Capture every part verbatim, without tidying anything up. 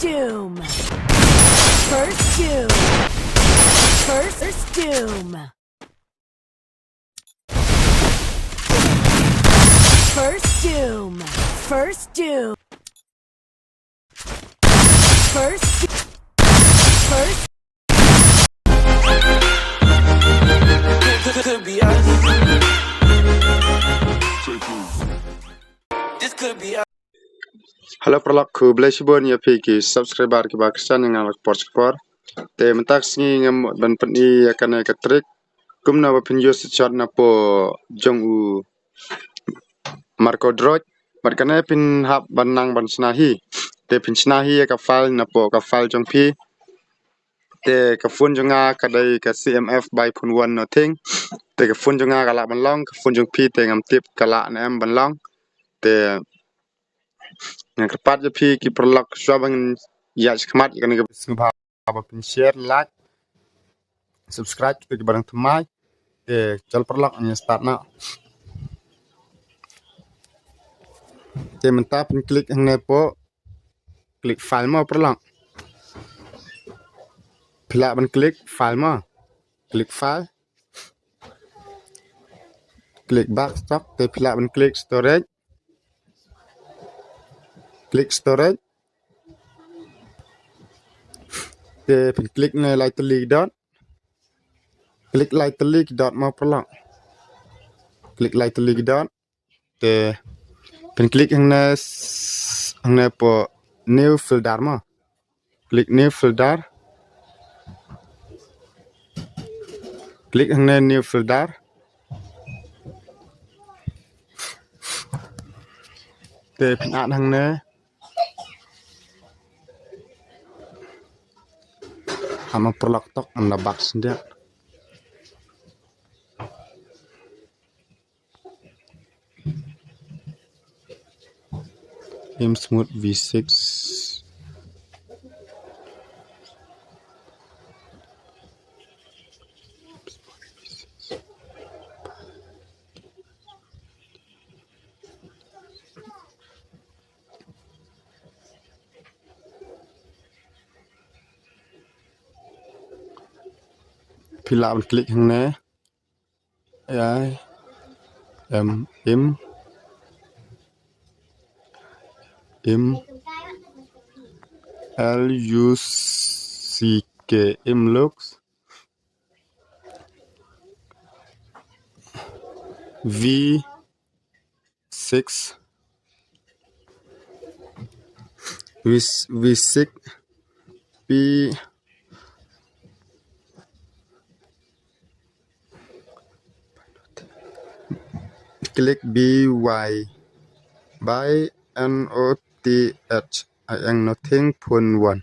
Doom. First Doom. First Doom. First Doom. First Doom. First. First. This could be us. This could be us. Hello paralok, khublei shibun ïa phi ki subscriber kiba kongsan ïa nga la ka por sha ka por. Te mynta ka sngi nga mut ban pyni ïa kane ka trick kumno ba phin use shot na po jong u Marco Droid. Bad kane phin hap ban nang ban shna hi. Te phin shna hi ïa ka file na po ka file jong phi. Te ka phone jong nga ka dei ka C M F by phone one nothing. Te ka phone jong nga ka lah ban long, ka phone jong phi te ngam tip ka lah ne em ban long. Te nga kyrpad ïa phi ki paralok shuwa ban ïa shikmat ïa kane ka sngewbha ba phin share, like, subscribe kita ki ba dang thymmai. Te chal paralok ngin start noh. Te mynta phin click hangne po, click file mo paralok. Phi lah ban click file mo. Click file. Click back stok te phi lah ban click storage. Click storage. Te phin click ne lai tylli dot. Click lai tylli dot mo paralok. Click lai tylli dot. Te phin click hangne s-, hangne po new folder mo. Click new folder. Click hangne new folder. Te phin add hangne. Hama paralok tok anda box dia. Im Smooth V six. Phi lah ban click hangne. Ai, em, im, im, L U C K, im looks, V six, V, V six, P, click B Y, by N O T H I N nothing phone one.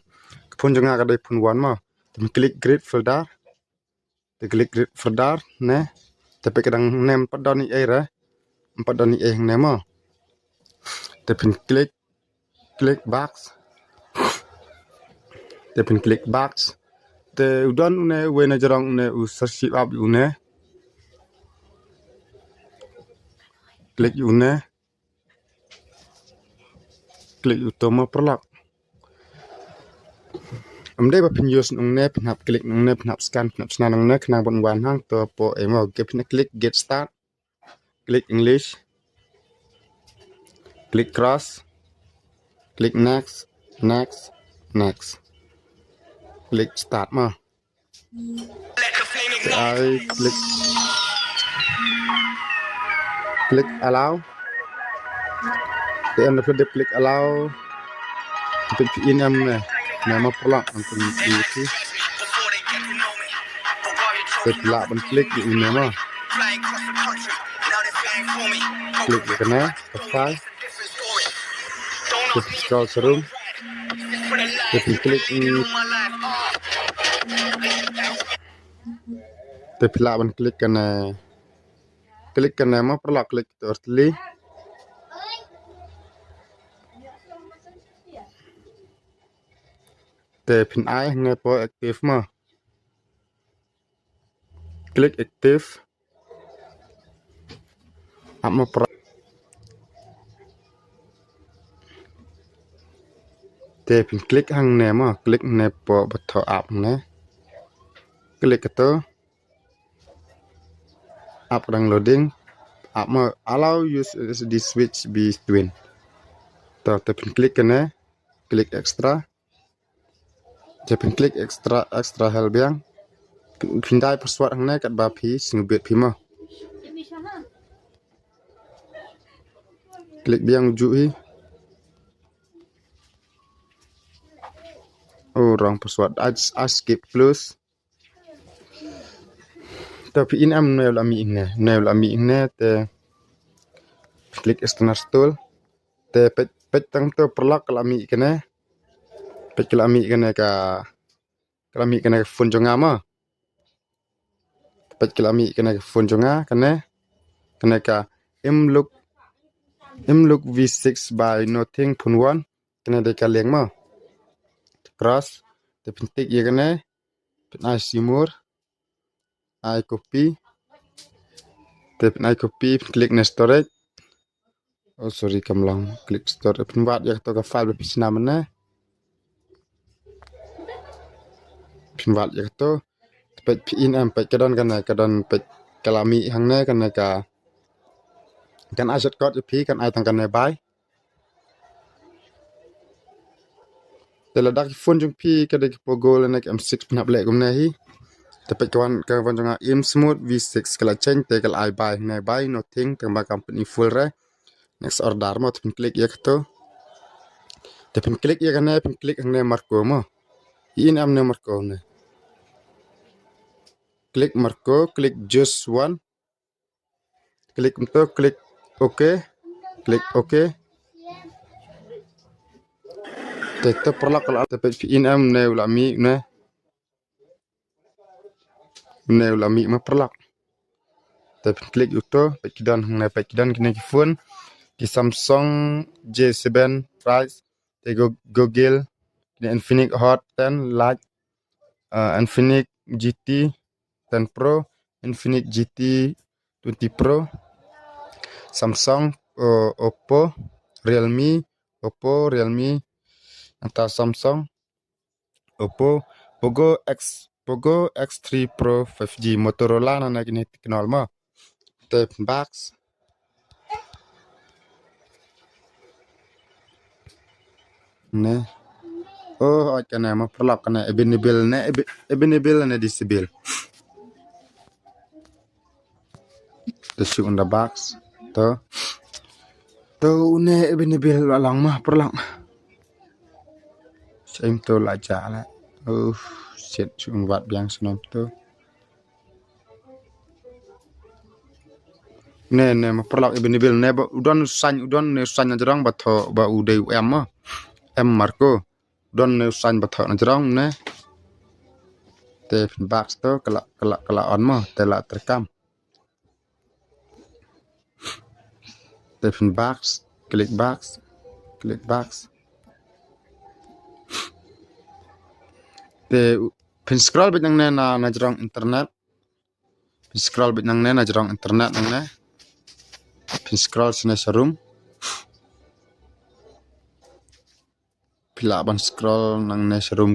Phone jong nga ka dei phone one mo. Te phin click create folder. Te click create folder ne. Te peit ka dang ne, ym pat don ei ei re. Ym pat don ei ei hangne mo. Te phin click, click box. Te phin click box. Te u don une uwei na jrong une u search up une. Click une. Click uto mo paralok. Ym dei ba phin use nangne, phin hap click nangne, phin hap scan, phin hap scan nangne, khnang ban wan hangto po ei mo. Ke phin click get start. Click English. Click cross. Click next, next, next. Click start mo. Ai click, click allow. Te em da phi dep click allow. Te phi in em ne, ne mo paralok, em phi in. Te phi lah ban click ïa une mo. Click ïa kane, ka file. Te phi scroll through. Te phi click ïa, te phi lah ban click kane. Click kane mo paralok, click to early. Te phin ai hangne po active mo. Click active. Ap mo paralok. Te phin click hangne mo, click hangne hapoh ba thoh app hangne. Click kato. App ka dang loading. App mo, allow use S S D switch between. To, te phin click kane, click extra. Te phin click extra, extra hel biang. Phin dai password hangne katba phi sngewbit phi mo. Click biang u juh hi. Oh, wrong password. I, I skip close. Te phi in em ne la mih ne, ne la mih ne te click external store. Te peit, peit tang to paralok ka la mih kane. Peit ka la mih kane ka, ka la mih kane ka phone jong nga mo. Peit ka la mih kane ka phone jong nga kane. Kane ka Imluk, Imluk V six by Nothing phone one. Kane dei ka link mo. Cross. Te phin tick ïa kane. Phin ai shimur. Ai copy. Te phin ai copy, phin click ne storage. Oh, sorry, kam long. Click storage. Phin wad ïa kato ka file ba phi shna mynne. Phin wad ïa kato. Peit phi in em, peit ka don kane, ka don, peit ka la mih hangne kane ka. Kan ai shortcut ïa phi, kan ai tang kane bye. Te lada ki phone jong phi ka dei ki Poco lane ki M six phin hap leh kumne hi. Te peit ka wan, ka wan jong nga Im Smooth V six ka la change te ka la ai bye hangne, bye Nothing, tang ba company full re. Next order mo, te phin click ïa kato. Te phin click ïa kane, phin click hangne Marco mo. In em ne Marco ne. Click Marco, click just one. Click mynta, click OK. Click OK. Te to paralok ka la, te peit phi in em ne u la mih ne. Ne u la mih mo paralok. Te phin click uto, peit ki don hangne, peit ki don kine ki phone. Ki Samsung J seven Rise, te Go-, Google, kine Infinix Hot ten Lite, uh, Infinix G T ten Pro, Infinix G T twenty Pro, Samsung, uh, Oppo, Realme, Oppo, Realme, nangta Samsung, Oppo, Poco X, Poco X three Pro five G, Motorola, nane kine Tecno mo. Te phin box. Ne. Oh, oi kane mo paralok kane available ne, available ne disable. Te shu unda box. To. To une available la long mo paralok. Shem to la ja la. Oh, shit, shu un wad biang snem to. Ne, ne, mo paralok available ne, ba u don u sign, u don ne u sign na jrong ba thoh, ba u dei u M mo. M Marco. U don ne u sign ba thoh na jrong ne. Te phin box to, ka la, ka la, ka la on mo, te la treikam. Te phin box, click box, click box. Te phin scroll beit nangne na, na jrong internet. Phin scroll beit nangne na jrong internet nangne. Phin scroll shane sharum. Phi lah ban scroll nangne sharum.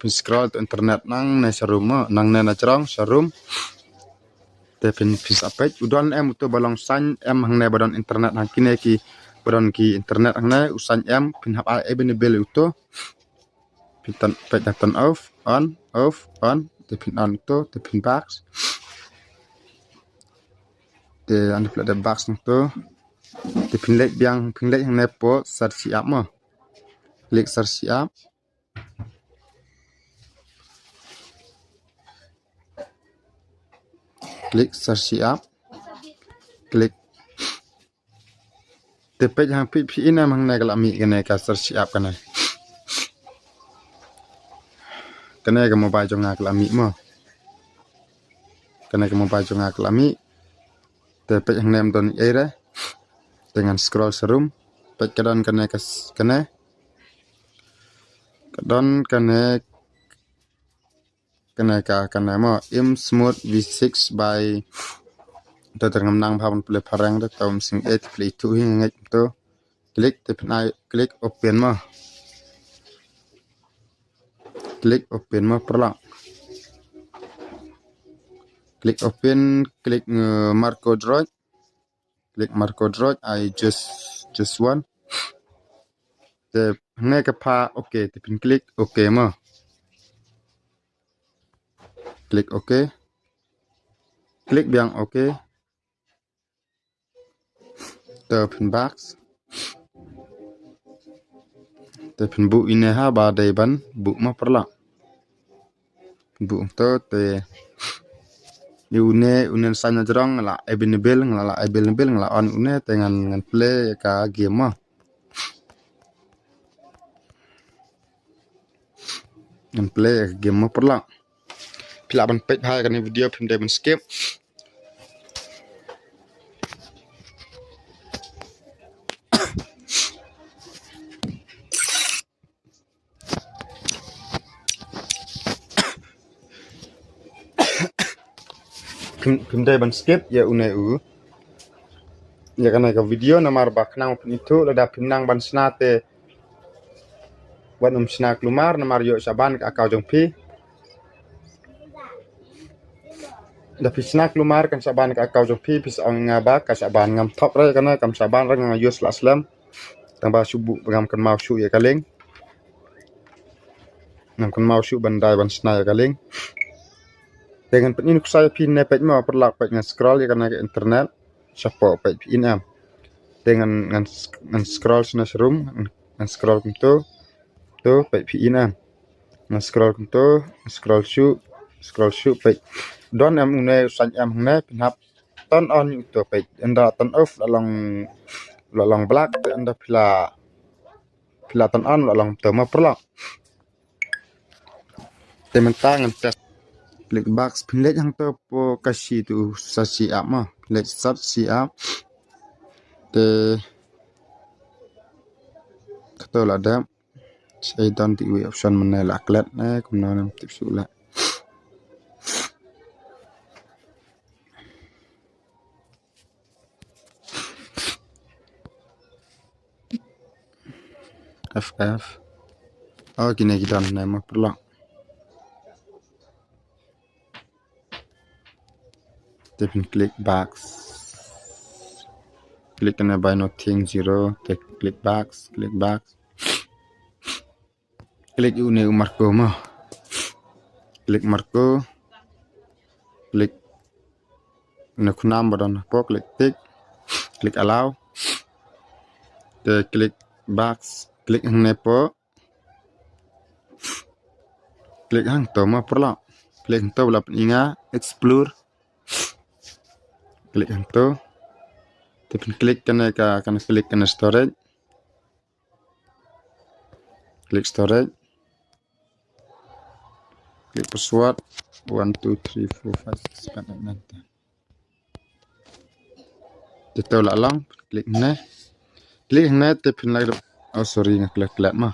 Phin scroll to internet nangne sharum mo, nangne na jrong sharum. Te phin, phin sa peit, u don em uto ba long sign em hangne ba don internet hang kine ki, ba don ki internet hangne, u sign em, phin hap ai available uto. Phin turn, peit na turn off, on, off, on, te phin on uto, te phin box. Te ani phi lah da box nangto. Te phin leit biang, phin leit hangne hapoh search app mo. Click search app. Click search app. Click. Te peit hang peit phi in em hangne ka la mih kane ka search app kane. Kane ka mobile jong nga ka la mih mo. Kane ka mobile jong nga ka la mih. Te peit hangne ym don ei re. Te ngan scroll sharum. Peit ka don kane ka s-, kane. Ka don kane, kane ka, kane mo, Im Smooth V six by. Te te ngam nang bha ban pule phareng te, to ym sngewthuh hi ngeit to. Click te phin ai, click open mo. Click open mo paralok. Click open, click, uh, Marco Droid. Click Marco Droid, I just, just one. Te hangne ka pha okay, te phin click okay mo. Click okay. Click biang okay. Te phin back. Te phin buh ine ha ba dei ban buh mo paralok. Buh to te une, une sign na jrong nga la available, nga la available, nga la on une te ngan, ngan play ka game mo. Ngan play ka game mo paralok. Phi lah ban peit bha ïa kane video, phim dei ban skip. Phim, phim dei ban skip ïa une u, ïa kane ka video namar ba khnang phin ithuh, lada phim nang ban shna te wat nym shna kulmar namar ïoh shah ban ka account jong phi. Da phi shna kulmar kan shah ban ka account jong phi, phi sa ong nga ba ka shah ban, ngam thok re kane, kam shah ban re, nga use lah slem. Tang ba shu buh ngam kynmaw shuh ïa ka link. Ngam kynmaw shuh ban dei ban shna ïa ka link. Te ngan pyni nuksa ïa phi ne, peit mo paralok, peit ngan scroll ïa kane ka internet. Shapoh peit phi in em. Te ngan, ngan, ngan scroll shane sharum, ngan, ngan scroll kumto. To peit phi in em. Ngan scroll kumto, scroll shuh, scroll shuh peit. Don em une u sign em hangne, phin hap turn on ïa uto peit. Ynda turn off la long, la long black, te ynda phi la, phi la turn on la long to mo paralok. Te mynta ngan test. Click back, phin leit hangto po ka shi tu sa shi app mo. Phin leit sa shi app. Te kato la dep. Sa i don ti wi option mynne la klet ne, kumno ne tip shu la. F F. Oh, kine ki don ne mo paralok. Te phin click back. Click kane buy nothing zero. Te click back, click back. Click une u Marco mo. Click Marco. Click une u khnam ba don hapoh, click tick. Click allow. Te click back. Click hangne po. Click hangto mo paralok. Click hangto ba la pyni nga explore. Click hangto. Te phin click kane ka, kane click kane storage. Click storage. Click password. One, two, three, four, five, six, seven, eight, nine, ten. Te to la long, click hangne. Click hangne te phin leit. Oh, sorry, nga klet klet mo.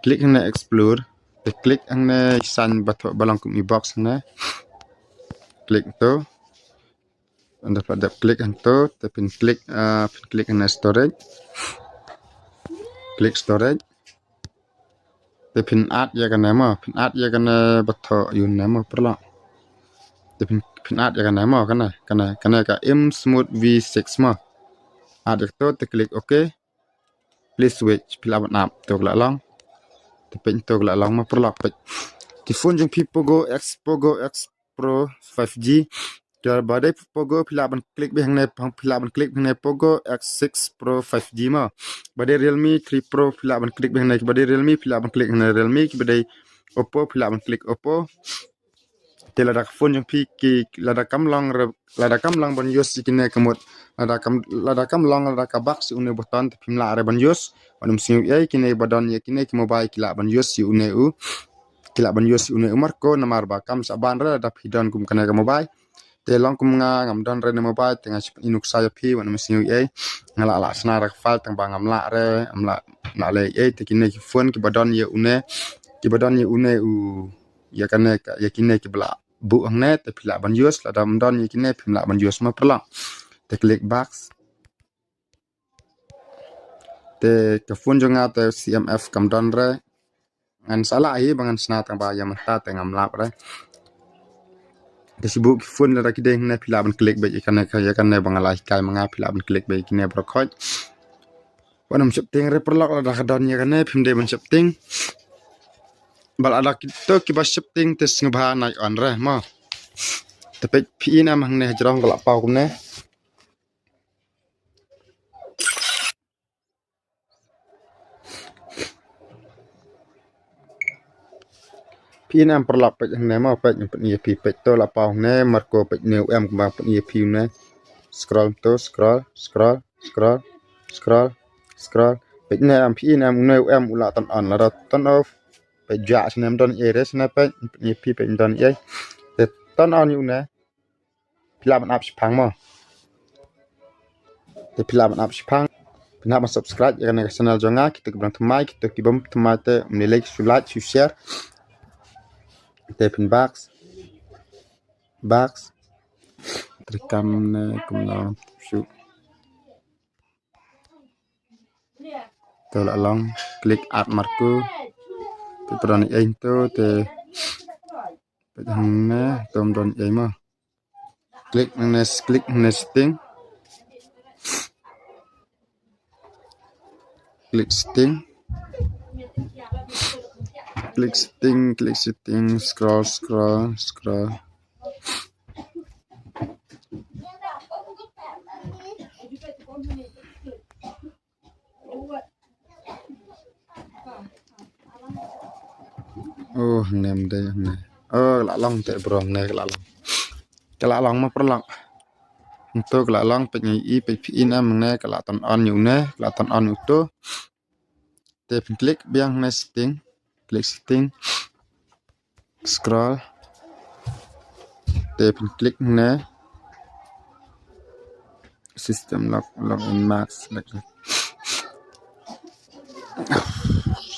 Click hangne explore. Te click hangne sign ba thoh ba long kum i box hangne. Click to. Ynda phi la dep click hangto, te phin click, ah, phin click hangne storage. Click storage. Te phin add ïa kane mo, phin add ïa kane ba thoh ïa une mo paralok. Te phin, phin add ïa kane mo, kane, kane, kane ka M Smooth V six mo. Add ïa kato, te click okay. Please wait, phi lah ban ap, to ka la long. Te peit to ka la long mo paralok peit. Te phone jong phi Poco X, Poco X Pro five G. Te ba dei Poco phi lah ban click beit hangne, phi lah ban click hangne Poco X six Pro five G mo. Ba dei Realme three Pro phi lah ban click beit hangne, ba dei Realme phi lah ban click hangne Realme, ba dei Oppo phi lah ban click Oppo. Te lada ka phone jong phi ki, lada kam long re, lada kam long ban use ïa kine ka mut. Lada kam, lada kam long, lada ka bak ïa une u button te phim lah re ban use. Wat nym sngew ei, kine ba don ïa kine ki mobile ki lah ban use ïa une u. Ki lah ban use ïa une u Marco namar ba kam shah ban re lada phi don kum kane ka mobile. Te long kum nga ngam don re ne mobile, te nga shu pyni nuksa ïa phi, wat nym sngew ei. Nga lah lah shna re ka file tang ba ngam lah re, ngam lah, lah leh ei, te kine ki phone kiba don ïa une, kiba don ïa une u, ïa kane ka, ïa kine kiba la buh hangne, te phi lah ban use, lada ym don ïa kine phim lah ban use mo paralok. Te click back. Te ka phone jong nga te C M F kam don re. Ngan sa lah hi ba ngan shna tang ba ïa mynta te ngam lap re. Te shu buh ki phone lada ki dei hangne phi lah ban click beit ïa kane ka, ïa kane ba nga la hikai ma nga phi lah ban click beit ïa kine baroh khoit. Wat nym sheptieng re paralok lada ka don ïa kane phim dei ban sheptieng. Ba lada kito kiba sheptieng te sngewbha nai on re mo. Te peit phi i ne em hangne hajrong ka la paw kumne. Phi i ne em paralok peit hangne mo peit pyni ïa phi peit to la paw hangne Marco peit ne u em kumba pyni ïa phi ne. Scroll to scroll scroll scroll scroll scroll. Peit ne em phi i ne em une u em u la turn on lada turn off. Peit jia snem don ei re sne peit pyni ïa phi peit don ei. Te turn on ïa une. Phi lah ban ap shipang mo. Te phi lah ban ap shipang. Phi lah ban subscribe ïa kane ka channel jong nga kito ki bym thymmai kito ki bym thymmai te um ne like shu like shu share. Te phin back back. Treikam ne kumno shu. To la long click add Marco. Te pran ei to te peit hangne to ym don ei mo. Click hangne click hangne setting. Click setting. Click setting, click setting, scroll, scroll, scroll. Oh, hangne ym dei hangne. Oh, ka la long te bro hangne ka la long. Ka la long mo paralok. Hangto ka la long peit ngi i peit phi i ne em hangne ka la turn on ïa une ka la turn on ïa uto. Te phin click biang hangne setting. Click setting. Scroll. Te phin click hangne. System lock, login mask.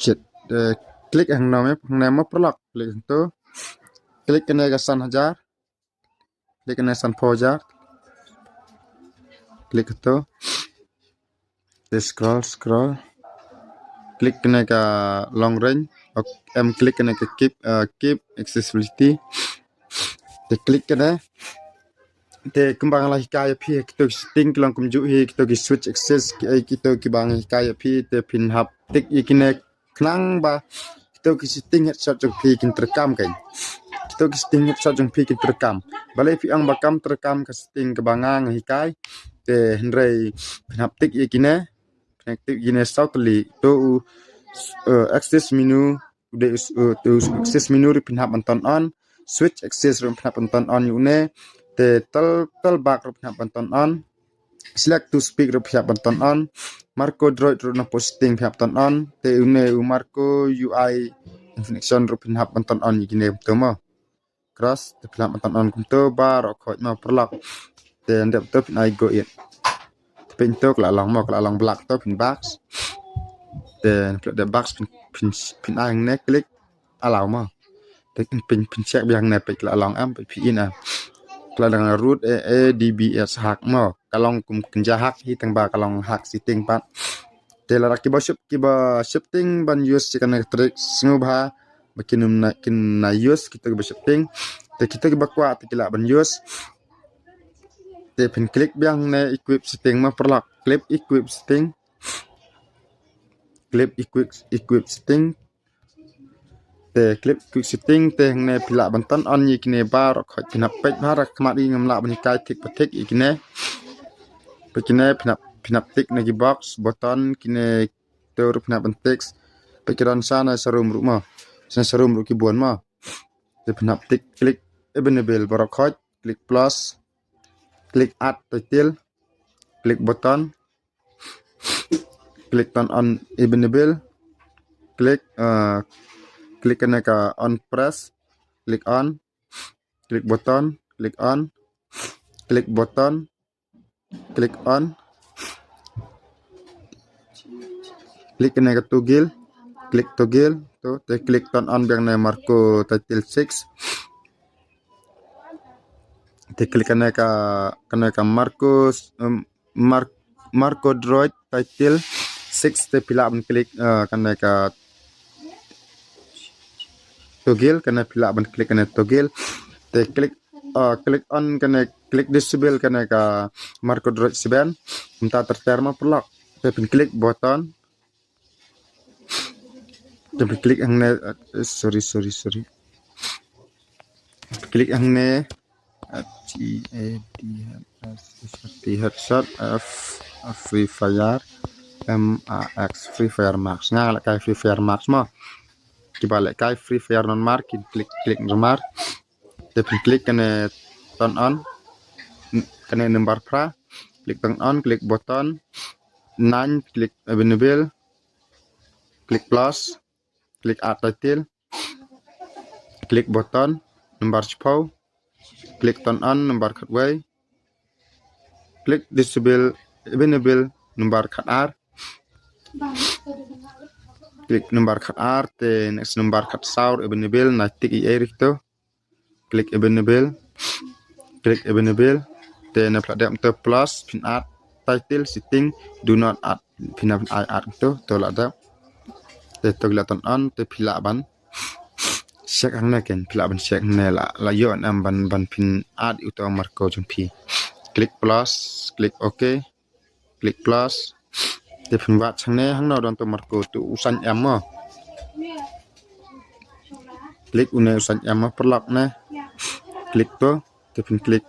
Shit. Te click hangne mo, hangne mo paralok. Click hangto. Click kane ka san hajar. Click kane san phew hajar. Click hangto. Te scroll, scroll. Click kane ka long range. Ok, em click kane ka keep, uh, keep accessibility. Te click kane. Te kumba nga la hikai ïa phi kito ki setting ki long kumjuh hi kito ki switch access ki ei kito kiba nga hikai ïa phi te phin hap tick ïa kine khnang ba kito ki setting headshot jong phi kin treikam kein. Kito ki setting headshot jong phi kin treikam. Balei phi ong ba kam treikam ka setting kaba nga nga hikai. Te hynrei phin hap tick ïa kine. Phin hap tick ïa kine saw tylli. To u, uh, access menu. U dei u, u, u access menu ruh phin hap ban turn on. Switch access ruh phin hap ban turn on ïa une. Te tall, tall back ruh phin hap ban turn on. Select to speak ruh phin hap ban turn on. Marco Droid ruh na posting phin hap turn on. Te une u Marco U I information ruh phin hap ban turn on ïa kine kumto mo. Cross te phin hap ban turn on kumto baroh khoit mo paralok. Te ndep to phin ai go in. Te phin to ka la long mo ka la long black to phin back. Te phin dep back phin phin phin ai hangne click allow mo. Te phin phin check biang hangne peit ka la long em peit phi i ne em. Ka la dang root A A D B S hack mo. Ka long kum kynja hack hi tang ba ka long hack setting pat. Te lada kiba shep kiba sheptieng ban use ïa kane ka trick sngewbha ba kin ym na kin na use kito kiba sheptieng. Te kito kiba kwah te ki lah ban use. Te phin click biang ne equip setting mo paralok. Click equip setting. Click equip equip setting. Te click quick setting te hangne phi lah ban turn on ïa kine baroh khoit phin hap peit bha ra khmat ïa ngam lah ban hikai thik pa thik ïa kine. Peit kine phin hap phin hap tick na ki box button kine to ruh phin hap ban tick. Peit ki don sa na sarum ruh mo. Sa na sarum ruh ki bun mo. Te phin hap tick click enable baroh khoit click plus click add title click button. Click turn on enable. Click, uh, click kane ka on press. Click on. Click button. Click on. Click button. Click on. Click kane ka toggle. Click toggle. To, te click turn on biang ne Marco title six. Te click kane ka kane ka Marco, um, Mar-, Marco Droid title six te phi lah ban click, uh, kane ka toggle, kane phi lah ban click kane toggle. Te click, uh, click on kane, click disable kane ka Marco Droid seven. Mynta ter ter mo paralok. Te phin click button. Te phin click hangne, uh, sorry, sorry, sorry. Click hangne, uh, T A D H S, T H S, F, F, Free Fire, M A X, Free Fire Max. Nga lehkai Free Fire Max mo. Kiba lehkai Free Fire namar kin click, click namar. Te phin click kane turn on. N-, kane number phra. Click turn on, click button. Nine, click available. Click plus. Click add title. Click button. Number shiphew. Click turn on, number khatwei. Click disable, available, number khatar. Click number khatar, te next number khatsaw, available, na tick i ei rikto. Click available. Click available. Te na pla dep to plus, phin add title, setting, do not add, phin add, add to, to la dep. Te to la turn on, te phi lah ban check hangne ken, phi lah ban check hangne la, la ïoh ne em ban, ban phin add uto Marco jong phi. Click plus, click OK. Click plus. Te phin wad hangne hangno don to Marco to u san em mo. Click une u san em mo paralok ne. Click to. Te phin click.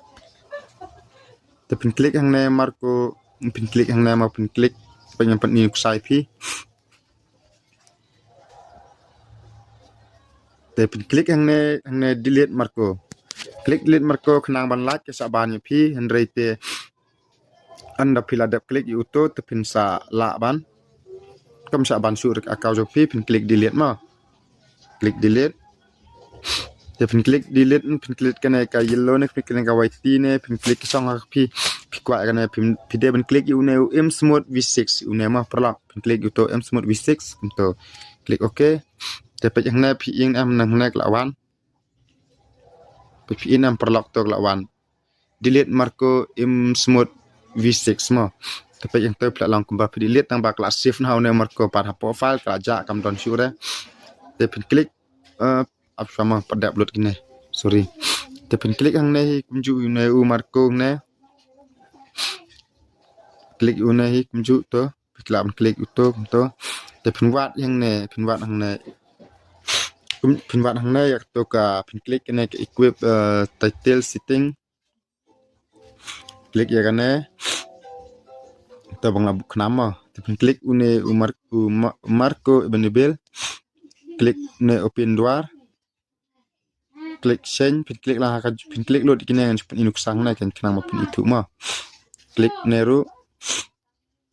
Te phin click hangne Marco, phin click hangne mo phin click. Phin phin ni ksai phi. Te phin click hangne, hangne delete Marco. Click delete Marco khnang ban lait ka sa ban ïa phi, hynrei te ynda phi la dep click ïa uto te phin sa lah ban. Kam sa ban shu rik account jong phi, phin click delete mo. Click delete. Te phin click delete, phin click kane ka yellow ne, phin click kane ka white ne, phin click song ha phi, phi kwah kane, phin, phi dei ban click ïa une u M Smooth V six, une mo paralok. Phin click uto M Smooth V six, kumto. Click OK. Te peit hangne phi ïeng em hangne ka la wan. Peit phi ïeng em paralok to ka la wan. Delete Marco M Smooth V six mo. Te peit hangto phi la long kumba phi delete tang ba ka la save na une Marco pat ha profile ka la jah kam don shuh re. Te phin click, eh, ap sama pat dep lut kine. Sorry. Te phin click hangne hi kumjuh une u Marco ne. Click une hi kumjuh to. Phi lah ban click uto kumto. Te phin wad hangne, phin wad hangne. Kum, phin wad hangne ïa to ka phin click kane ka equip, eh, title setting. Click ïa kane. To bang la buk khnam mo. Te phin click une u Mar-, u Ma-, Marco available. Click ne open door. Click change, phin click la ha ka, phin click lut kine ngan phin i nuksa ne kan khnang ba phin ithuh mo. Click ne ruh.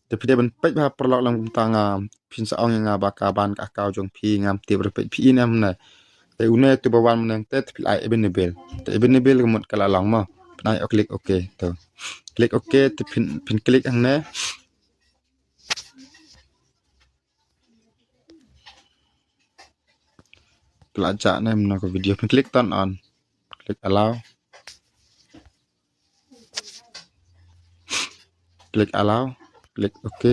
Te phi dei ban peit ba paralok lang kumta nga phin sa ong ïa nga ba ka ban ka account jong phi ngam tip re peit phi ïeng em ne. Te une to ba wan mynne te phi ai available. Te available ka mut ka la long mo. Phin ai o click OK to. Click OK te phin, phin click hangne. Ka la jah ne mynno ka video phin click turn on. Click allow. Click allow. Click OK.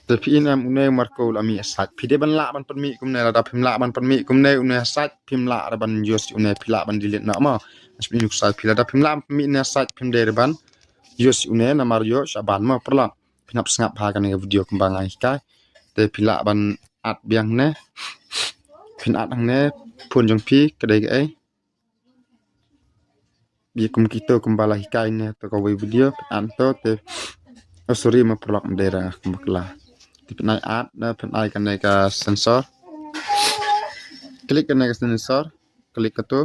Te phi ïeng em une Marco la mih sait. Phi dei ban lah ban pynmih kumne lada phim lah ban pynmih kumne une sait phim lah re ban use une phi lah ban delete noh mo. Phi lada phim lah ban pynmih ne sait phim dei re ban use une namar ïoh sha ban mo paralok. Phin hap sngap ha kane ka video kumba nga hikai. Te phi lah ban add biang ne. Phin add hangne phone jong phi ka dei kaei. Bi kum kito kumba la hikai ne to kawei video phin add to te. Oh, sorry mo paralok, ym dei re kumba kylla. Te phin ai add ne phin ai kane ka sensor. Click kane ka sensor. Click kato.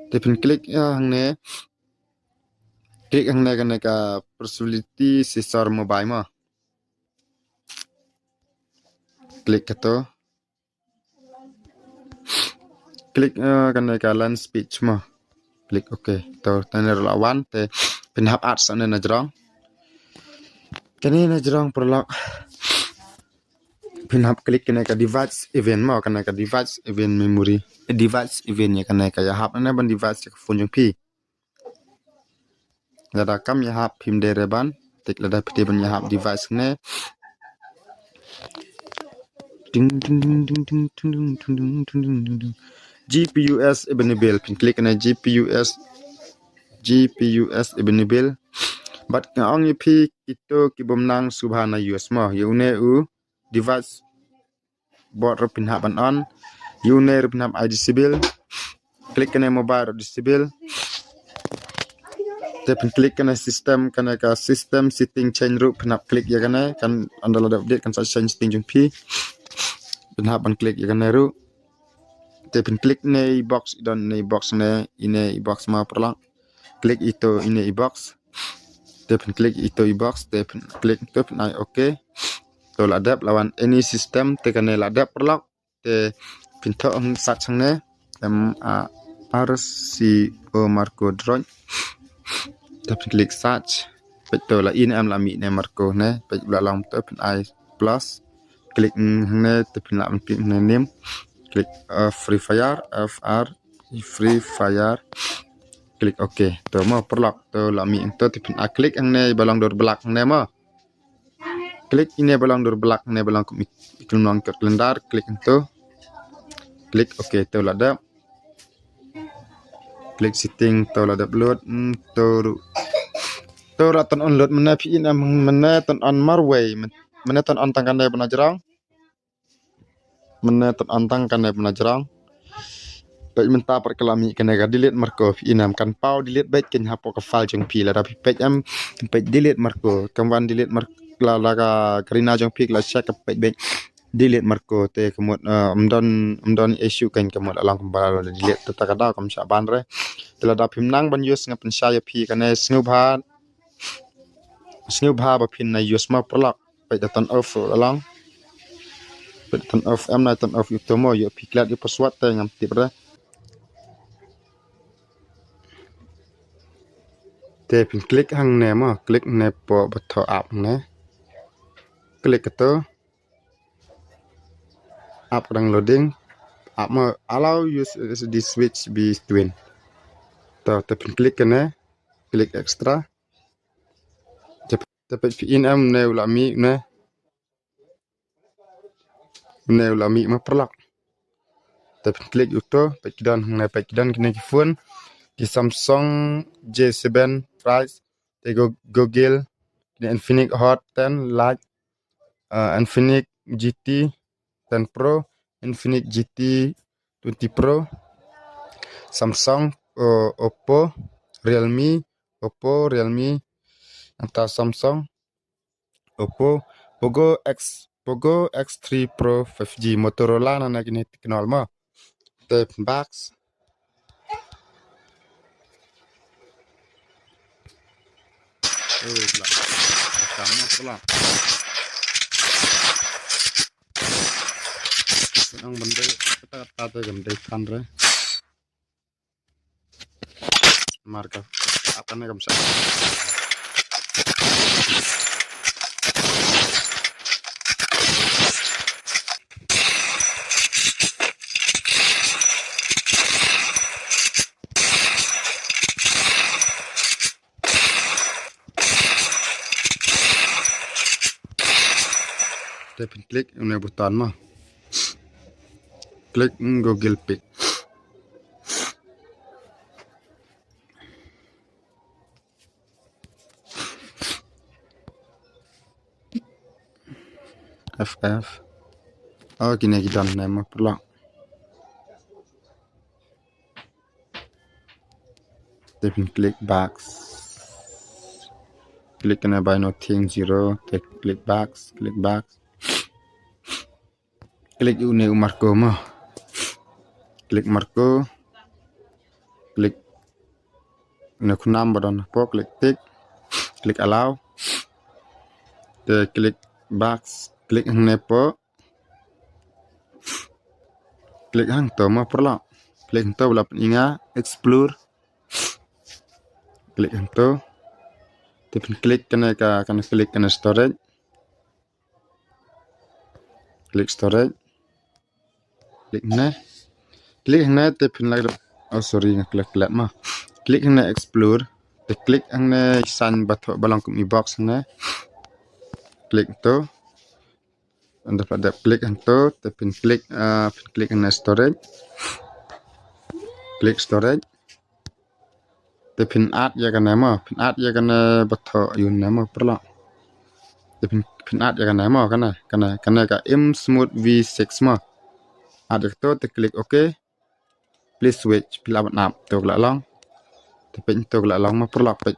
Te phin click, eh, hangne. Click hangne kane ka personality sensor mobile mo. Click kato. Click, eh, kane ka lens pitch mo. Click OK. To tane ruh la wan te phin hap add sa ne na jrong. Kane na jrong paralok. Phin hap click kane ka device event mo, kane ka device event memory. Device event ïa kane ka ïahap ne ban device ïa ka phone jong phi. Lada kam ïahap phim dei re ban, tik lada phi dei ban ïahap device ne. Ding, ding, ding, ding, ding, ding, ding, ding, ding, ding, ding, ding. G P U S available. Phin click na G P U S, G P U S available. Bad nga ong ïa phi kito ki bym nang sngewbha na use mo. Ïa une u device board ruh phin hap ban on. Ïa une ruh phin hap ai disable. Click kane mobile ruh disable. Te phin click kane system, kane ka system setting change ruh phin hap click ïa kane, kan ynda la dep update kan sa change setting jong phi. Phin hap ban click ïa kane ruh. Te phin click ne i box, i don ne i box ne, ine i box ma paralok. Click ito ine i box. Te phin click ito i box, te phin click to phin ai okay. To la dep, la wan any system, te kane la dep paralok. Te phin thoh hang search hangne. M A R C O Marco Droid. Te phin click search. Peit to la in em la mih ne Marco ne. Peit la long to phin ai plus. Click hangne te phin la phin ne name. Click, uh, Free Fire, F R, Free Fire. Click okay. To mo paralok to la mih to te phin ai click hangne ba long dur black hangne mo. Click ine ba long dur black ne ba long kum i-, i kum long ka calendar, click hangto. Click okay to la dep. Click setting to la dep load, mm, to ru-, to la turn on load mynne phi in em mynne turn on marwei, myn-, mynne turn on tang kane ba na jrong. Mynne turn on tang kane ba na jrong. Peit mynta pat ka la mih kane ka delete Marco phi in em kan paw delete beit kan hapoh ka file jong phi lada phi peit em peit delete Marco kam wan delete Mar-, la, la ka karina jong phi ka la check ka peit beit delete Marco te ka mut, eh, ym don, ym don issue kan ka mut la long kumba la delete te ta ka daw kam shah ban re. Te lada phim nang ban use nga pynshai ïa phi kane sngewbha, sngewbha ba phin na use ma paralok. Peit da turn off la long. Peit da turn off em na turn off ïa to mo ïa phi klet ïa password te ngam tip re. Te phin click hangne mo, click ne po ba thoh app ne. Click to. App dang loading. App mo allow use S S D switch between. To te phin click ne. Click extra. Te peit phi in em ne u la mih ne. Ne u la mih ma paralok. Te phin click uto, peit ki don hangne peit ki don kine ki phone. Ki Samsung J seven Prime, te Go-, Google, kine Infinix Hot ten Lite, uh, Infinix G T ten Pro, Infinix G T twenty Pro, Samsung, uh, Oppo, Realme, Oppo, Realme, nangta Samsung, Oppo, Poco X, Poco X three Pro five G, Motorola, nana kine Tecno mo. Te box. Eh, la. Ka mo pula. Ang bende kata kata te gam dei kan re. Marka. Apa ne kam sa. Te phin click une button mo. Click, mm, Google Pic. F F. Oh, kine ki don ne mo paralok. Te phin click box. Click kane buy nothing zero. Te click box, click box. Click une u Marco mo. Click Marco. Click une u khnam ba don hapoh, click tick. Click allow. Te click box, click hangne po. Click hangto mo paralok. Click hangto ba la pyn-i nga explore. Click hangto. Te phin click kane ka, kane click kane storage. Click storage. Click hangne. Click hangne te phin like. Oh, sorry, nga click klet mo. Click hangne explore. Te click hangne sign ba thoh ba long kum i box hangne. Click to. Ynda phi la dep click hangto, te phin click, ah, phin click hangne storage. Click storage. Te phin add ïa kane mo, phin add ïa kane ba thoh ïa une mo paralok. Te phin, phin add ïa kane mo, kane, kane, kane ka M Smooth V six mo. Add ïa kato, te click OK. Please wait, phi lah ban ap, to ka la long. Te peit to ka la long mo paralok, peit.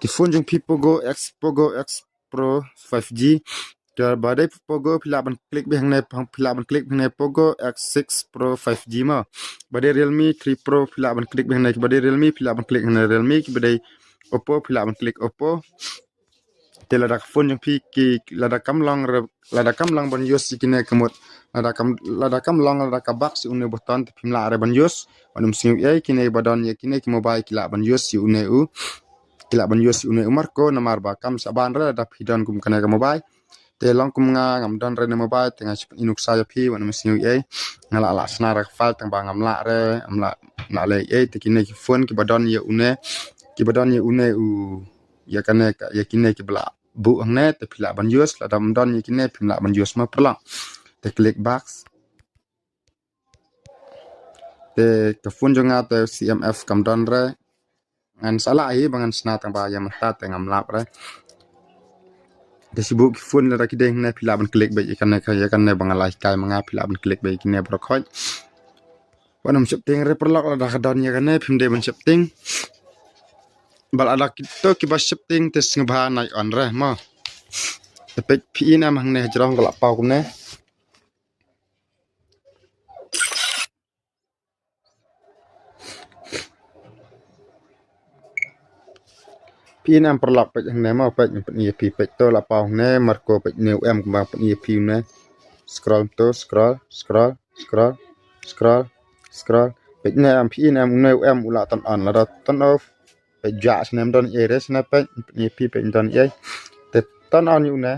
Ki phone jong phi Poco X, Poco X Pro five G. Te ba dei Poco phi lah ban click beit hangne, phi lah ban click beit hangne Poco X six Pro five G mo. Ba dei Realme three Pro phi lah ban click beit hangne, ba dei Realme phi lah ban click hangne Realme, ba dei Oppo phi lah ban click Oppo. Te lada ka phone jong phi ki, lada kam long re, lada kam long ban use ïa kine ka mut. Lada kam, lada kam long, lada ka box ïa une u button te phim lah re ban use. Wat nym sngew ei, kine ba don ïa kine ki mobile ki lah ban use ïa une u, ki lah ban use ïa une u marco, namar ba kam shah ban re lada phi don kum kane ka mobile. Te long kum nga, ngam don re ne mobile, te nga shu pyni nuksa ïa phi, wat nym sngew ei. Nga lah, lah shna re ka file tang ba ngam lah re, ngam lah, lah leh ei. Te kine ki phone kiba don ïa une, kiba don ïa une u, ïa kane ka, ïa kine kiba la buh hangne, te phi lah ban use, lada ym don ïa kine phim lah ban use mo paralok. Te click back. Te ka phone jong nga te C M F kam don re. Ngan sa lah hi ba ngan shna tang ba ïa mynta te ngam lap re. Te shu buh ki phone lada ki dei hangne phi lah ban click beit ïa kane ka, ïa kane ba nga la hikai ma nga, phi lah ban click beit ïa kine baroh khoit. Wat nym sheptieng re paralok, lada ka don ïa kane phim dei ban sheptieng. Ba lada kito kiba sheptieng te sngewbha nai on re mo. Te peit phi i ne em hangne hajrong ka la paw kumne. Phi i ne em paralok, peit hangne mo, peit, peit ïa phi, peit to la paw hangne marco, peit ne u em kumba peit ïa phi ne. Scroll to, scroll, scroll, scroll, scroll, scroll. Peit ne em, phi i ne em, une u em u la turn on, lada turn off. Peit jia snem don ei re snem, peit, peit ïa phi, peit don ei. Te turn on ïa une.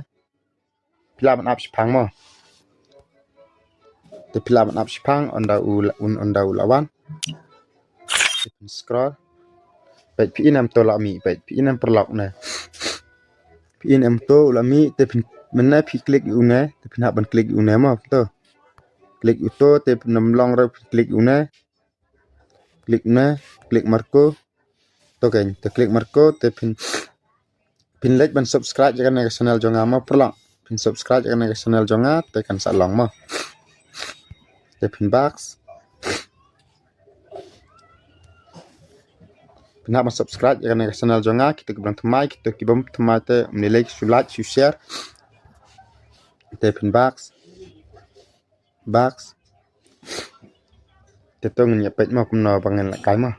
Phi lah ban ap shiphang mo. Te phi lah ban ap shiphang, ynda u la, un, ynda u la wan. Te phin scroll. Peit phi i ne em to la mih, peit phi i ne em paralok ne. Phi i ne em to la mih, te phin, mynne phi click ïa une, te phin hap ban click ïa une mo, to. Click ïa uto, te phin ym long re phin click ïa une. Click une, click marco. To kein, te click marco, te phin, phin leit ban subscribe ïa kane ka channel jong nga mo paralok. Phin subscribe ïa kane ka channel jong nga, te kan sa long mo. Te phin back. Phin hap ban subscribe ïa kane ka channel jong nga, kito ki bym thymmai, kito ki bym thymmai te ym lei lei shu like, shu share. Te phin back. Back. Te to ngin ïa peit mo kumno ba ngin lehkai mo.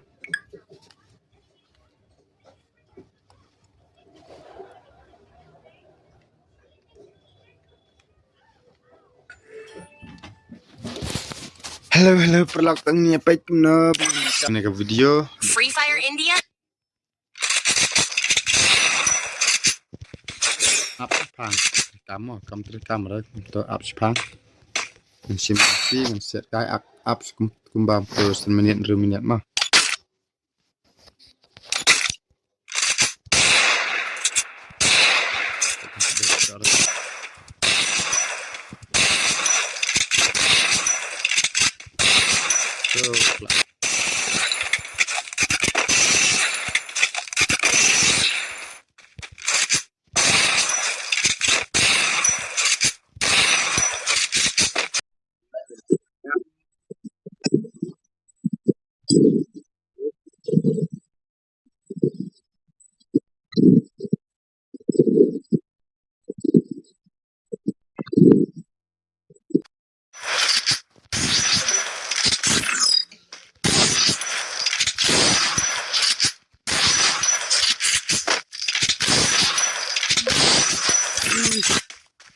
Hello, hello, paralok, to ngin ïa peit kumno ba ngin lehkai kane ka video. Free Fire India. Ap shiphang. Kam mo, kam trei kam re, to ap shiphang. Ngan shim api, ngan siat kai, ap, ap kum, kumba to san minit, hynriew minit mo. To,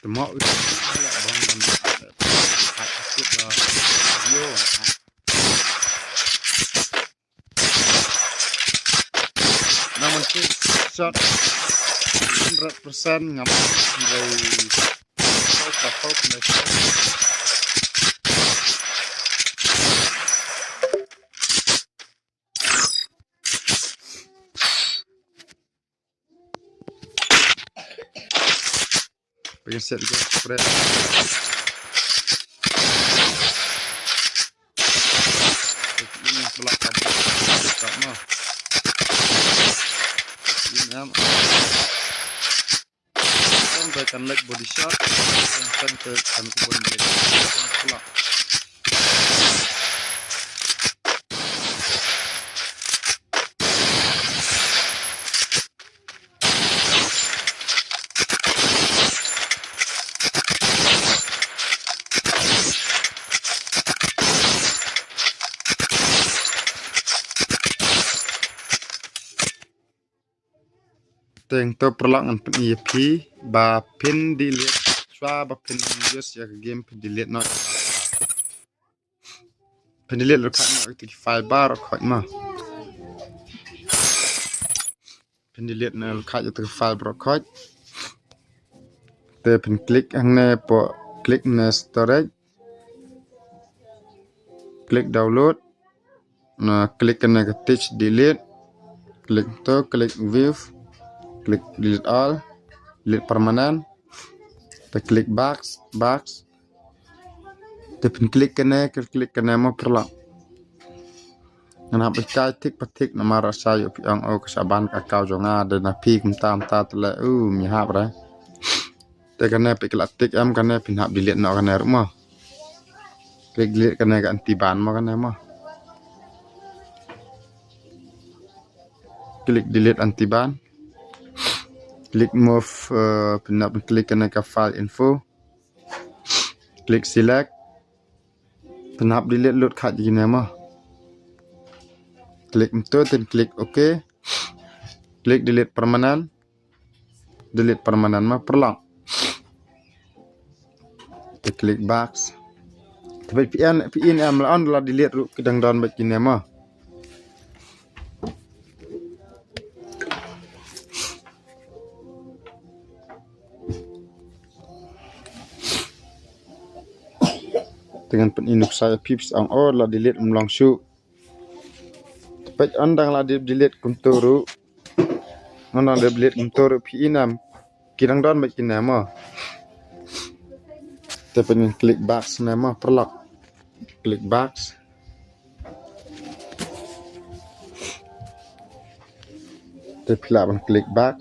Te mo u la bang ban video. Naman tu shot hundred percent ngam hynrei. Set game spread. Ini pula kabel. Tak mah. Ini am. Kan kan like body shot. Kan kan kan body shot. Pula. Teng to paralok ngan pyni ïa phi ba phin delete, shuwa ba phin use ïa ka game phin delete noh. Phin delete ruh khat noh ïa ki file baroh khoit mo. Phin delete noh ruh khat ïa ki file baroh khoit. Te phin click hangne hapoh, click ne storage. Click download. Na click kane ka tick delete. Click to, click view. Click delete all. Delete permanent. Te click back, back. Te phin click kane, click kane mo paralok. Ngan hap hikai tick pa tick namar sa ïoh phi ong o ka sa ban ka account jong nga, da na phi kumta kumta te leh, u, ym hap re. Te kane phi la tick em kane phin hap delete noh kane ruh mo. Click delete kane ka anti ban mo kane mo. Click delete anti ban. Click move, eh, phin hap click kane ka file info. Click select. Phin hap delete lut khat ïa kine mo. Click mynta te click okay. Click delete permanent. Delete permanent mo paralok. Te click back. Te phi in, phi in em la on la delete ruh ki dang don bad kine mo. Te ngan pyni nuksa ïa phi, phi sa ong o la delete ym long shuh. Te peit on dang la delete kumto ruh. On dang delete kumto ruh phi in em. Ki dang don bad kine mo. Te peit ngan click back ne mo paralok. Click back. Te phi lah ban click back.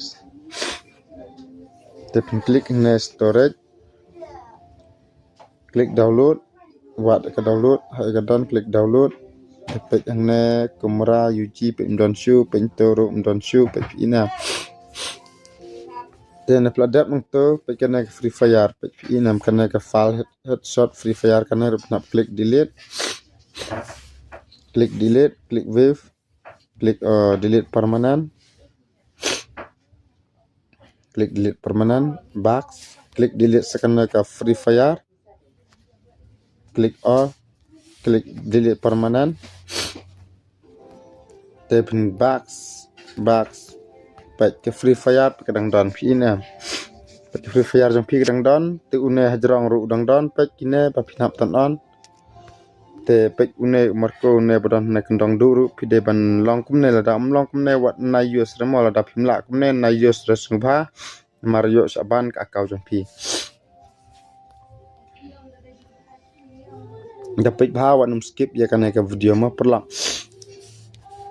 Te phin click ne storage. Click download. Wat ka download, ha ka don click download. Te peit hangne kamera U G peit ym don shuh, peit to ruh ym don shuh, peit phi in em. Te na pla dep nang to, peit kane ka Free Fire, peit phi in em kane ka file head-, headshot Free Fire kane ruh phin hap click delete. Click delete, click view. Click, uh, delete permanent. Click delete permanent, back. Click delete second ka Free Fire. Click all. Click delete permanent. Te phin back, back. Peit ka Free Fire ka dang don phi in em. Peit ka Free Fire jong phi ka dang don. Te une hajrong ruh dang don. Peit kine ba phin hap turn on. Te peit une u Marco une ba don na kyndong duh ruh phi dei ban long kumne lada ym long kumne wat na use re mo lada phim lah kumne na use re sngewbha. Namar ïoh sa ban ka account jong phi. Da peit bha wat nym skip ïa kane ka video mo paralok.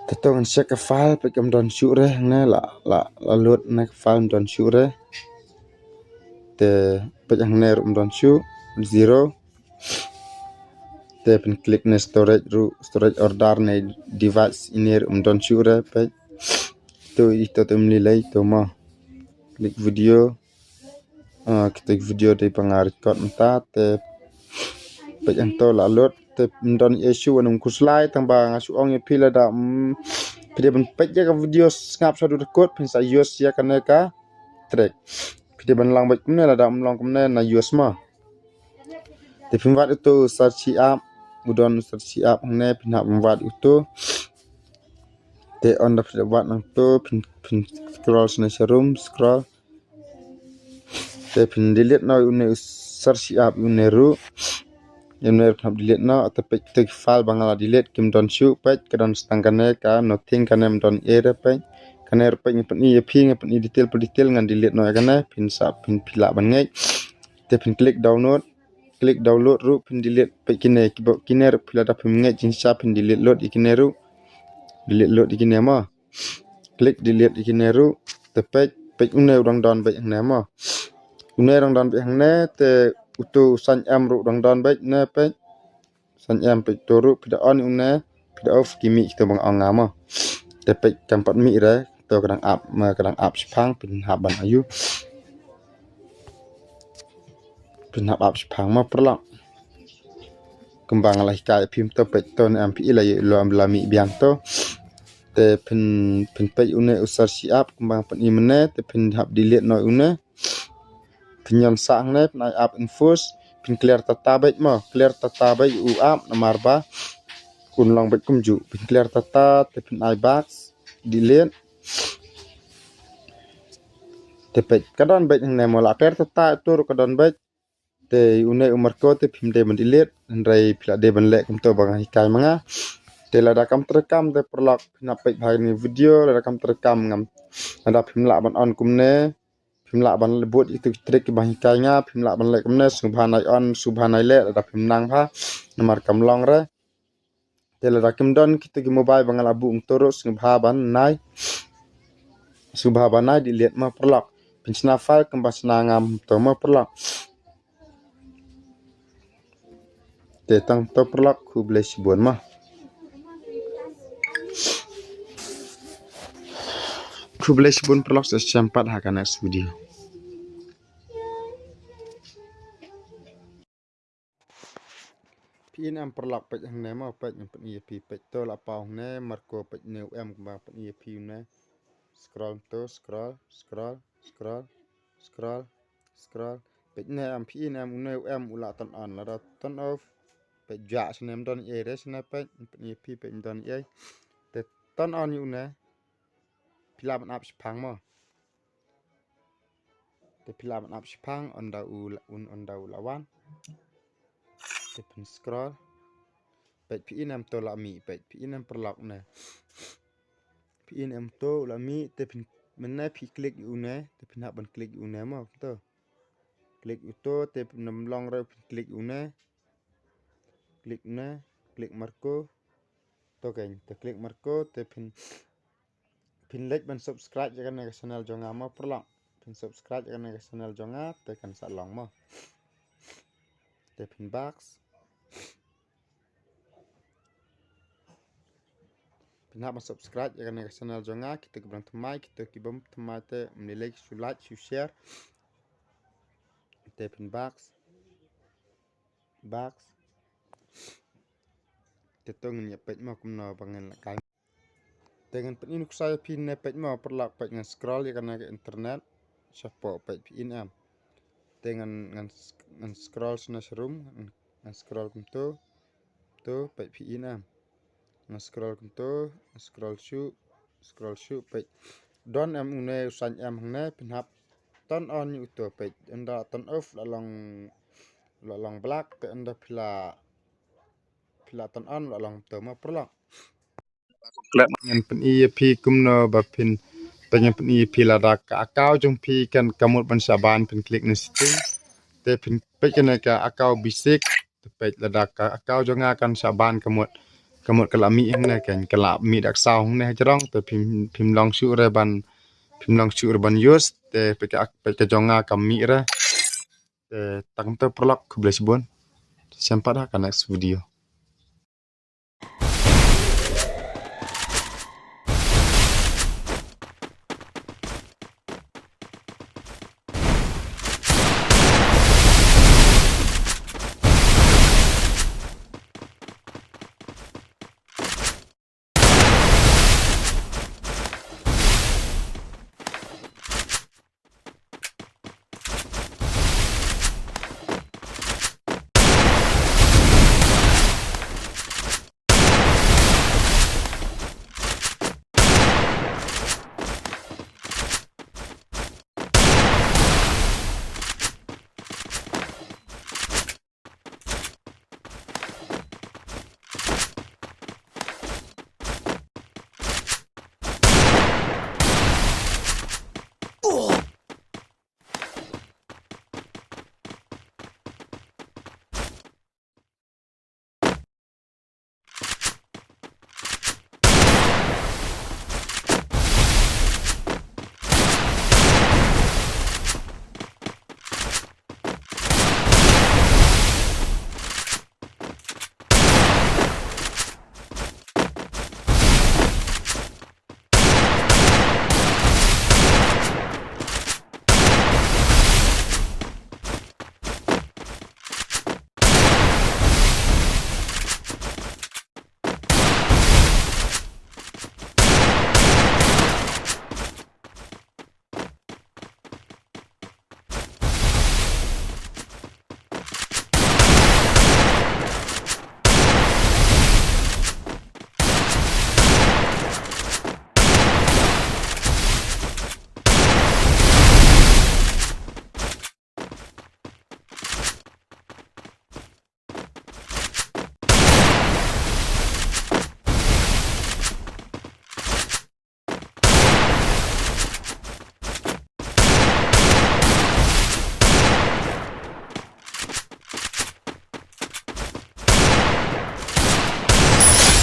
Te to ngan check ka file peit kam don shuh re ne la, la, la load ne ka file ym don shuh re. Te peit hangne ruh ym don shuh, zero. Te phin click ne storage ruh, storage order ne device ine ruh ym don shuh re peit. To ito te ym lei lei to mo. Click video. Ah, kita video dei ba nga record mynta te peit hangto la load te ym don issue wan ym khuslai tang ba nga shu ong ïa phi lada, mm, phi dei ban peit ïa ka video sngap sa du record phin sa use ïa kane ka track. Phi dei ban lang beit kumne lada ym long kumne na use mo. Te phim wad uto search app, u don search app hangne phin hap wad uto. Te on da phi wad nang to phin, phin scroll sne sharum scroll. Te phin delete noh une u search app une ruh. Une ruh phin hap delete noh te peit te file ba nga la delete kim don shuh peit ka don stang kane ka nothing kane ym don ei re peit. Kane ruh peit nga pyni ïa phi nga pyni detail pa detail ngan delete noh ïa kane phin sa phin phi lah ban ngeit. Te phin click download, click download ruh phin delete peit kine kiba kine ruh phi lada phim ngeit jingshisha phin delete lut ïa kine ruh. Delete lut ïa kine mo. Click delete ïa kine ruh. Te peit, peit une u dang don beit hangne mo. Une u dang don beit hangne te uto u sain em ruh u dang don beit ne peit. Sain em peit uto ruh phi da on une phi da off ki mih kito ba nga ong nga mo. Te peit kam pat mih re to ka dang ap ma ka dang ap shipang phin hap ban ayu. Phin hap ap shipang mo paralok. Kumba nga la hikai phim to peit to ne em phi i la ïoh lo em la mih biang to. Te phin phin peit une u search app kumba phin i mynne te phin hap delete noh une. Phin ïon sah hangne phin ai app infos phin clear data beit mo clear data beit u app namar ba un long beit kumjuh phin clear data te phin ai back delete. Te peit ka don beit hangne mo la clear data uto ruh ka don beit. Te une u marco te phim dei ban delete hynrei phi la dei ban leh kumto ba nga hikai ma nga. Te lada kam treikam te paralok phin hap peit bha kane video lada kam treikam ngam lada phim lah ban on kumne. Phim lah ban bud ïa kito ki trick kiba hikai nga phim lah ban leh kumne sngewbha nai on sngewbha nai leh lada phim nang bha namar kam long re. Te lada kim don kito ki mobile ba nga la buh kumto ruh sngewbha ban nai sngewbha ban nai delete mo paralok. Phin shna file kumba shna ngam to mo paralok. Te tang to paralok khublei shibun mo. Khublei shibun paralok sa shem pat ha ka next video. Phi in em paralok peit hangne mo peit ngan pyni ïa phi peit to la paw hangne marco peit ne u em kumba pyni ïa phi ne. Scroll to scroll scroll scroll scroll scroll. Peit ne em phi in em une u em u la turn on lada turn off. Peit ja shane em don ei re shane peit pyni ïa phi peit em don ei. Te turn on ïa une. Phi lah ban ap shipang mo. Te phi lah ban ap shipang ynda u la un ynda u la wan. Te phin scroll. Peit phi in em to la mih peit phi in em paralok ne. Phi in em to la mih te phin mynne phi click ïa une te phin hap ban click ïa une mo to. Click uto te phin ym long re phin click ïa une. Click une click marco. To kein te click marco te phin phin leit ban subscribe ïa kane ka channel jong nga mo paralok. Phin subscribe ïa kane ka channel jong nga te kan sa long mo. Te phin back. Phin hap ban subscribe ïa kane ka channel jong nga kito ki bym thymmai kito ki bym thymmai te ym lei lei shu like shu share. Te phin back. Back. Te to ngin ïa peit mo kumno ba ngin la kai. Te ngan pyni nuksa ïa phi ne peit mo paralok peit ngan scroll ïa kane ka internet. Shapoh peit phi in em. Te ngan ngan ngan scroll shane sharum ngan scroll kumto. To peit phi in em. Ngan scroll kumto ngan scroll shuh scroll shuh peit. Don em une u sain em hangne phin hap turn on ïa uto peit ynda turn off la long la long black te ynda phi la phi la turn on la long to mo paralok. Ngan pyni ïa phi kumno ba phin peit ngan pyni ïa phi lada ka account jong phi kan ka mut ban shah ban phin click ne setting. Te phin peit kane ka account basic. Te peit lada ka account jong nga kan shah ban ka mut ka mut ka la mih hangne kan ka la mih dak saw hangne ha jrong te phim phim long shuh re ban phim long shuh re ban use te peit ka peit ka jong nga ka mih re. Te tang te paralok khublei shibun. Shem pat ha ka next video.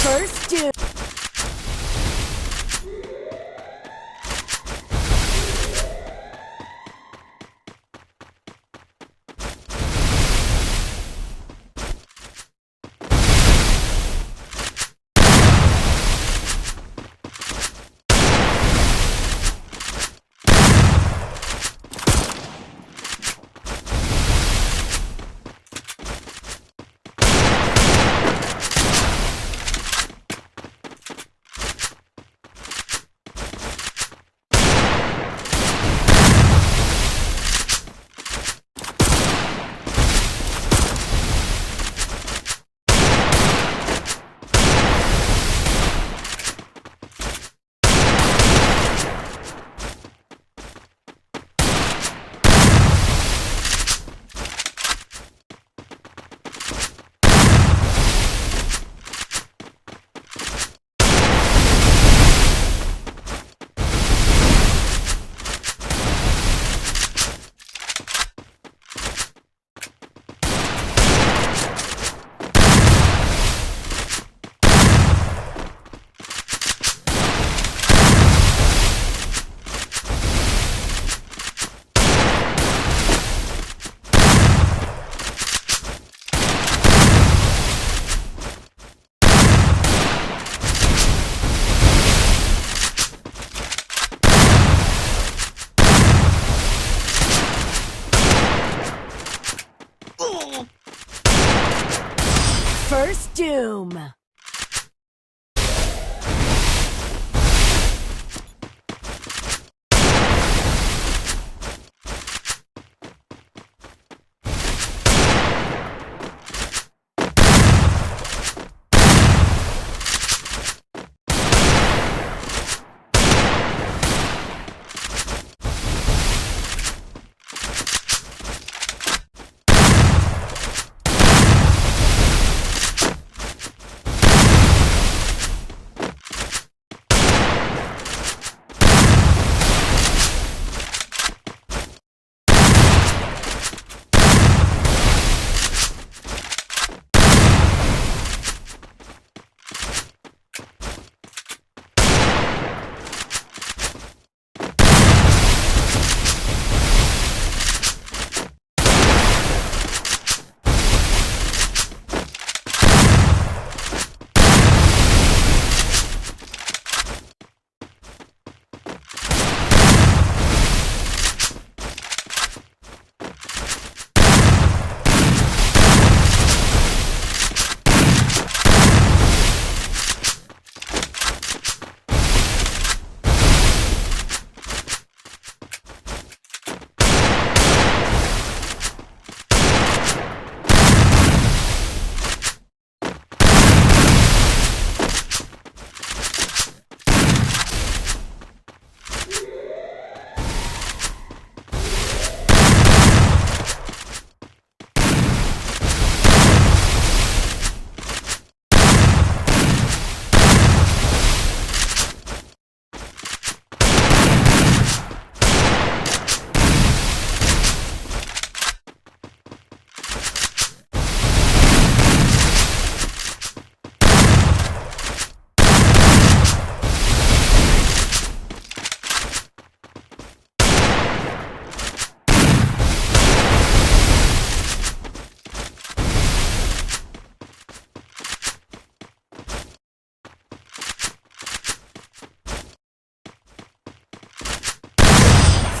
First doom. First doom.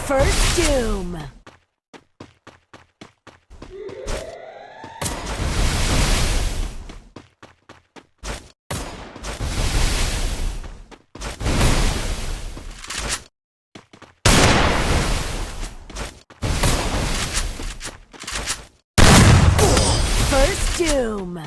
First doom. First doom.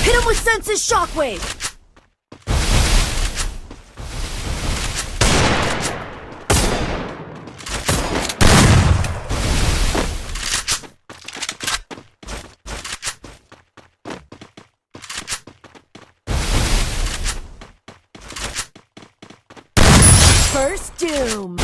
Hit him with senses shockwave! First Doom.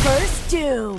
First Doom.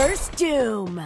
First Doom.